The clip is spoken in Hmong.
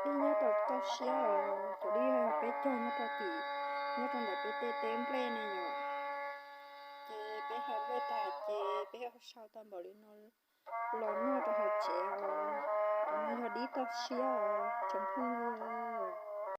Peb nyob rau toj siab os, cov dib peb cog nyob rau tim, nyob rau ntawm peb tej teb nplej ne yom. Ces peb hau nplej tag ces peb sau tau npaum li no los noj rau hauv tsev os. Cov no yog dib toj siab os tsoom phooj ywg.